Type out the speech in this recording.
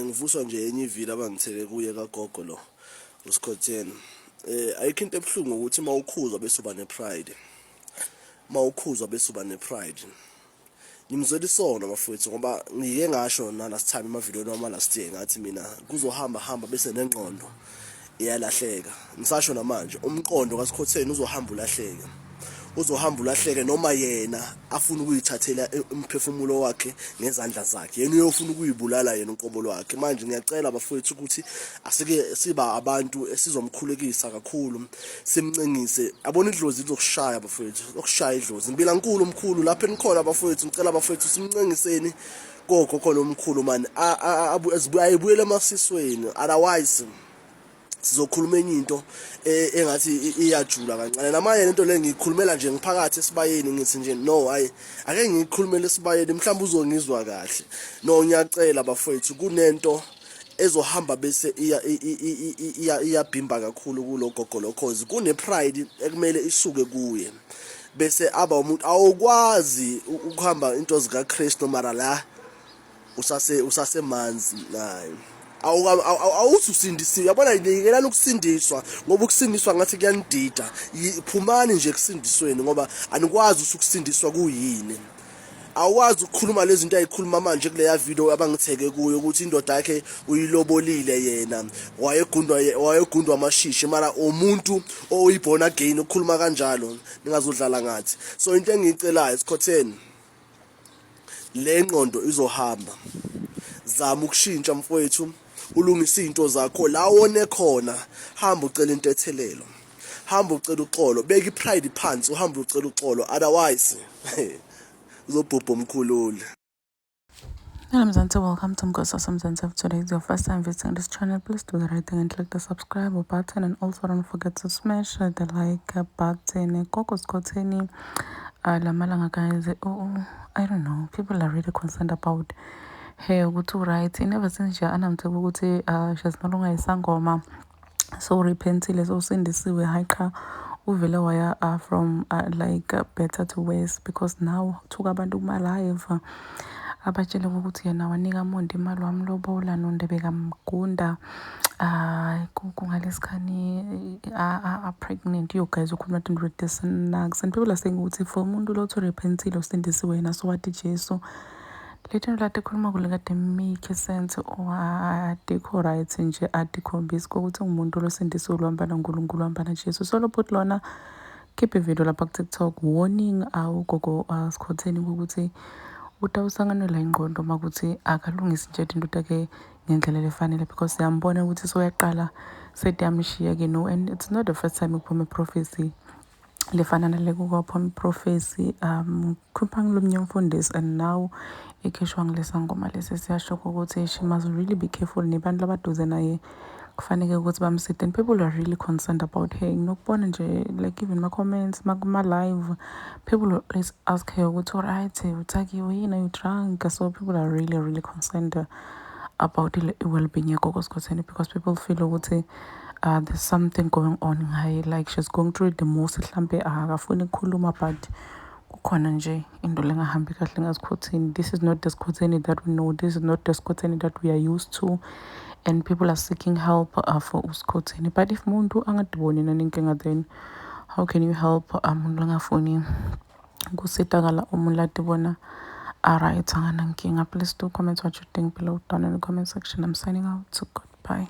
Ngivuswa nje enye ivili abangithele kuye kagogo lo uSkhotheni. Ayikho into ebuhlungu ukuthi uma ukhuzwa bese uba ne-pride. Uma ukhuzwa bese uba ne-pride. Ngimzwela isono bafowethu ngoba ngike ngasho na last time emavidiyweni wami last year ngathi mina kuzohamba hamba bese nengqondo iyalahleka. Ngisasho namanje umqondo kaSkhotheni uzohamba ulahleke. Uzohamba ulahleke noma yena afuna ukuyithathela umphefumulo wakhe ngezandla zakhe. Yena uyofuna ukuyibulala yena uqobo lwakhe. Manje ngiyacela bafowethu ukuthi asike siba abantu esizomkhulekisa kakhulu simncengise. Yabona idlozi lizokushaya bafowethu, lizokushaya idlozi. Impila nkulu mkhulu lapho enikhona bafowethu, ngicela bafowethu simncengiseni kokhokho lomkhulu mani ayibuyele emasisweni, otherwise sizokhuluma enye into engathi iyajula kancane. Namanye lento le ngiyikhulumela nje ngiphakathi esibayeni, ngithi nje no, hayi ake ngiyikhulumele esibayeni, mhlawumbe uzongizwa kahle. No, ngiyacela bafowethu, kunento ezohamba bese iya iyabhimba kakhulu kulo gogo lo, cause kune pride ekumele isuke kuye bese aba umuntu awukwazi ukuhamba into zika Kristu mara la usasemanzi naye awuthi usindisiwe. Yabona, nikelani ukusindiswa ngoba ukusindiswa ngathi kuyanidida. Phumani nje ekusindisweni ngoba anikwazi ukuthi ukusindiswa kuyini. Awukwazi ukukhuluma lezi zinto ayikhuluma manje kuleya video abangitheke kuyo ukuthi indoda yakhe uyilobolile, yena wayegundwa amashishi, mara umuntu oyi-born again ukukhuluma kanjalo, ningazodlala ngathi. So into engiyicelayo, Sikhotheni, le ngqondo izohamba. Zama ukushintsha mfowethu, ulungise izinto zakho la wone khona. Hamba ucela intethelelo, hamba ucela uxolo, beka i-pride phansi, uhambe ucela uxolo, otherwise uzobhubha umkhulule. Hello Mzansi, welcome to Mgosa Mzansi. If today is your first time visiting this channel, please do the right thing and click the subscribe button, and also don't forget to smash the like button. Gogo Skhotheni, lamalanga guys, oh, I don't know, people are really concerned about her ukuthi right. Never since nje anamtheka ukuthi she's no longer isangoma, so repentile, so usindisiwe, hayi cha, uvele waya from like better to worse, because now thuka abantu kuma live abatshele ukuthi yena wanika Monde imali, wamlobola, Nonde bekamgunda kungalesikhathi a-pregnant. You guys, you could not read this nax, and people are saying ukuthi for umuntu lo othi repentile, usindisiwe yena, so wathi Jesu leti lati khuluma kule kade make sense or adikho right nje, adikhombisi kokuthi ungumuntu losindisiwe, luhamba naNkulunkulu, uhamba naJesu. So lo bhuti lona khiphe ividiyo lapha ku-TikTok warning awugogo Sikhotheni ukuthi utawusanganelwa ingqondo uma kuthi akalungisi nje into takhe ngendlela lefanele, because siyambona ukuthi soyaqala setiyamshiya-ke. No, and it's not the first time kuphuma i-prophecy lefana nale. Kukaphuma i-prophecy khupha ngilomnye umfundisi, and now ikhishwa ngilesangoma lesi. Siyasho ukuthi she must really be careful nebantu labaduze naye, kufanele ukuthi bamside, and people are really concerned about her. Nginokubona nje like even ma-comments kuma-live, people always ask her ukuthi alright, uthakiwe yini, are you drunk? So people are really really concerned about i-well-being yagogo Skhotheni, because people feel ukuthi there's something going on ngaye, like she's going through the most, mhlampe akafuni ukukhuluma, but kukhona nje into lengahambi kahle ngaSikhotheni. This is not the Skhotheni that we know, this is not the Skhotheni that we are used to, and people are seeking help for uSikhotheni. But if umuntu angadiboni nanenkinga, then how can you help umuntu angafuni kusitakala, umuntu latibona alright, anganankinga? Please do comment what you think below down in the comment section. I'm signing out, so goodbye.